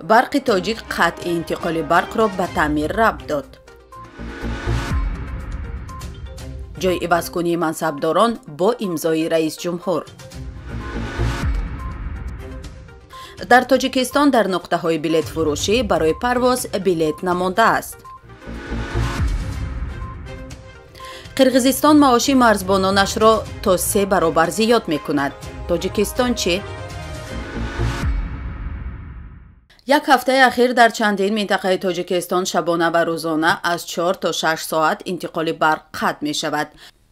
Барқи Тоҷик қатъи интиқоли барқро ба таъмир рабт дод. Ҷойи ивазкунии мансабдорон бо имзои раисҷумҳур. Дар Тоҷикистон дар нуқтаҳои билетфурӯшӣ барои парвоз билет намондааст. Қирғизистон маоши марзбононашро то 3 баробар зиёд мекунад. Тоҷикистон чӣ? Як ҳафтаи ахир дар чандин минтақаи Тоҷикистон шабона ва рӯзона аз 4 то 6 соат интиқоли барқ қатъ мешавад.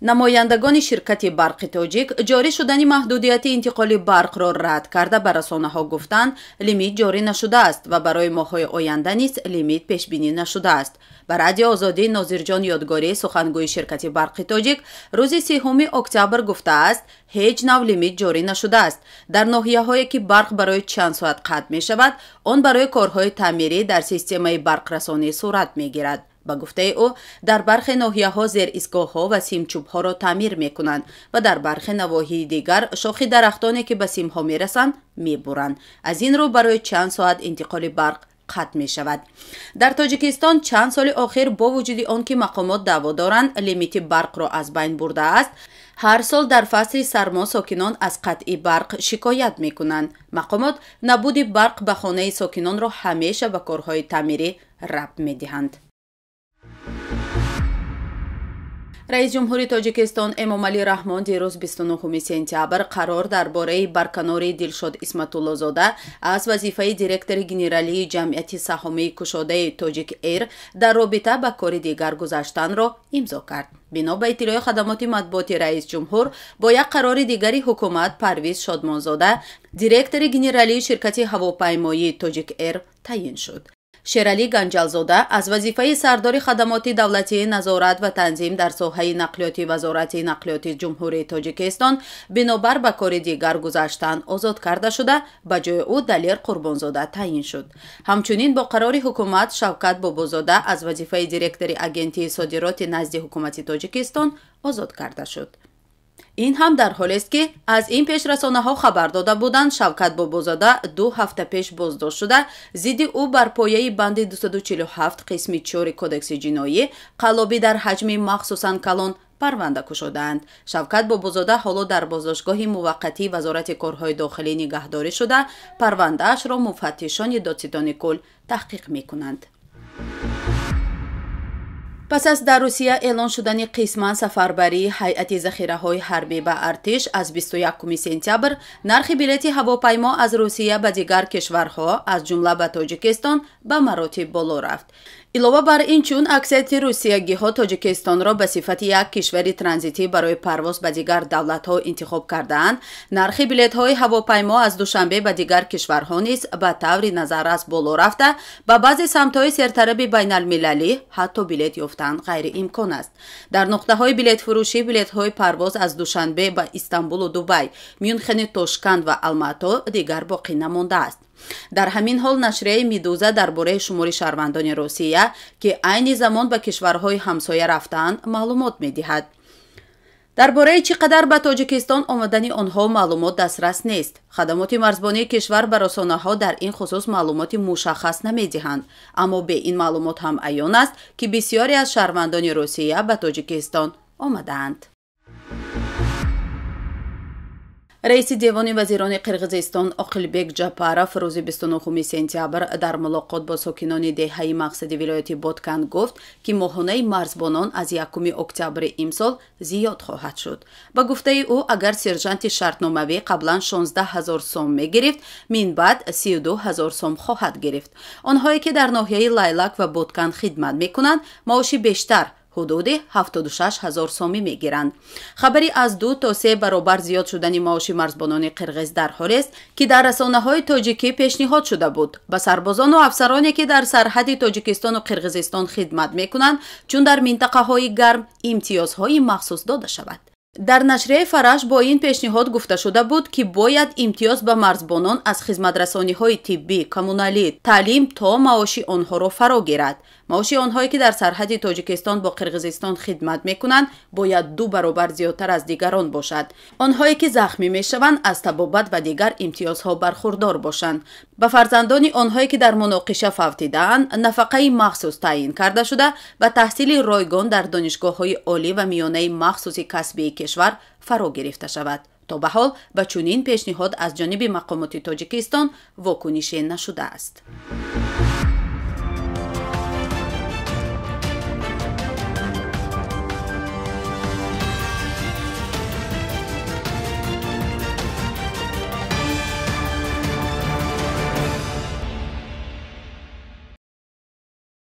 Намояндагони ширкати Барқи Тоҷик ҷорӣ шудани маҳдудияти интиқоли барқро рад карда ба расонаҳо гуфтанд, лимит ҷорӣ нашудааст ва барои моҳҳои оянда низ лимит пешбинӣ нашудааст. Ба Радио Озодӣ Нозирҷон Ёдгорӣ, сухангӯи ширкати Барқи Тоҷик, рӯзи 3 октябр гуфтааст, ҳеҷ нав лимит ҷорӣ нашудааст. Дар ноҳияҳое ки барқ барои чанд соат қатъ мешавад, он барои корҳои таъмирӣ дар системаи барқрасонӣ сурат мегирад. Ба гуфтаи ӯ, дар бархе ноҳияҳо зерисгоҳҳо ва симчӯбҳоро таъмир мекунанд ва дар бархе навоҳии дигар шохи дарахтоне ки ба симҳо мерасанд мебуранд. Аз ин рӯ барои чанд соат интиқоли барқ қатъ мешавад. Дар Тоҷикистон чанд соли охир бо вуҷуди он ки мақомот даъво доранд лимити барқро аз байн бурдааст, ҳар сол дар фасли сармо сокинон аз қатъи барқ шикоят мекунанд. Мақомот набуди барқ ба хонаи сокинонро ҳамеша ба корҳои таъмирӣ рабт медиҳанд. Раис ҷумҳури Тоҷикистон Эмомалӣ Раҳмон дирӯз 29 сентябр қарор дар бораи барканории Дилшод Исматуллозода аз вазифаи директори генералии ҷамъияти саҳомии кушодаи Тоҷик Эйр дар робита ба кори дигар гузаштанро имзо кард. Бино ба иттилои хадамоти матбуоти раис ҷумҳур, бо як қарори дигари ҳукумат Парвиз Шодмонзода директори генералии ширкати ҳавопаймоии Тоҷик Эйр таъин шуд. Шералӣ Ганҷалзода аз вазифаи сардори хадамоти давлатии назорат ва танзим дар соҳаи нақлиёти Вазорати нақлиёти Ҷумҳурии Тоҷикистон бинобар ба кори дигар гузаштан озод карда шуда, ба ҷои ӯ Далер Қурбонзода таъин шуд. Ҳамчунин бо қарори ҳукумат Шавкат Бобозода аз вазифаи директори Агентии содироти назди ҳукумати Тоҷикистон озод карда шуд. Ин ҳам дар ҳолест ки аз ин пеш расонаҳо хабар дода буданд, Шавкат Бобозода 2 ҳафта пеш боздошт шуда, зидди ӯ бар пояи банди 247 қисми 4 Кодекси ҷиноӣ қаллобӣ дар ҳаҷми махсусан калон парванда кушодаанд. Шавкат Бобозода ҳоло дар боздоштгоҳи муваққатии Вазорати корҳои дохилӣ нигаҳдорӣ шуда, парвандаашро муфаттишони додситони кул таҳқиқ мекунанд. Пас аз дар Русия эълон шудани қисман сафарбарии ҳайати захираҳои ҳарбӣ ба артиш аз 21 сентябр нархи билети ҳавопаймо аз Русия ба дигар кишварҳо, аз ҷумла ба Тоҷикистон, ба маротиб боло рафт. Илова бар ин, чун аксарияти русиягиҳо Тоҷикистонро ба сифати як кишвари транзитӣ барои парвоз ба дигар давлатҳо интихоб кардаанд, нархи билетҳои ҳавопаймо аз Душанбе ба дигар кишварҳо низ ба таври назаррас боло рафта, ба баъзе самтҳои сертараби байналмилалӣ ҳатто билет ёфтан ғайриимкон аст. Дар нуқтаҳои билетфурӯшӣ билетҳои парвоз аз Душанбе ба Истанбулу Дубай, Мюнхени, Тошканд ва Алмато дигар боқӣ намондааст. Дар ҳамин ҳол нашрияи Медуза дар бораи шумори шаҳрвандони Русия, ки айни замон ба кишварҳои ҳамсоя рафтаанд, маълумот медиҳад. Дар бораи чӣ қадар ба Тоҷикистон омадани онҳо маълумот дастрас нест. Хадамоти марзбонии кишвар ба расонаҳо дар ин хусус маълумоти мушаххас намедиҳанд, аммо бе ин маълумот ҳам аён аст, ки бисёре аз шаҳрвандони Русия ба Тоҷикистон омадаанд. Раиси Девони вазирони Қирғизистон Оқилбек Ҷапаров рӯзи 29 сентябр дар мулоқот бо сокинони деҳаи мақсади вилояти Боткан гуфт, ки моҳонаи марзбонон аз 1 октябри имсол зиёд хоҳад шуд. Ба гуфтаи ӯ, агар сержанти шартномавӣ қаблан 16 ҳазор сом мегирифт, минбаъд 32 ҳазор сом хоҳад гирифт. Онҳое ки дар ноҳияи Лайлак ва Боткан хидмат мекунанд, маоши бештар ҳудуди 76 ҳазор сомӣ мегиранд. Хабари аз 2 то 3 баробар зиёд шудани маоши марзбонони қирғиз дар ҳолест, ки дар расонаҳои тоҷикӣ пешниҳод шуда буд. Ба сарбозону афсароне ки дар сарҳади Тоҷикистону Қирғизистон хидмат мекунанд, чун дар минтақаҳои гарм имтиёзҳои махсус дода шавад. Дар нашрияи Фараш бо ин пешниҳод гуфта шуда буд, ки бояд имтиёз ба марзбонон аз хизматрасониҳои тиббӣ, коммуналӣ, таълим то маоши онҳоро фаро гирад. Маоши онҳое, ки дар сарҳади Тоҷикистон бо Қирғизистон хидмат мекунанд, бояд 2 баробар зиёдтар аз дигарон бошад. Онҳое, ки захмӣ мешаванд, аз табобат ва дигар имтиёзҳо бархурдор бошанд. Ба фарзандони онҳое, ки дар муноқиша фавтидаанд, нафақаи махсус таъин карда шуда, ба таҳсили ройгон дар донишгоҳҳои олӣ ва миёнаи махсуси касбии кишвар фаро гирифта шавад. То ба ҳол ба чунин пешниҳод аз ҷониби мақомоти Тоҷикистон вокунише нашудааст.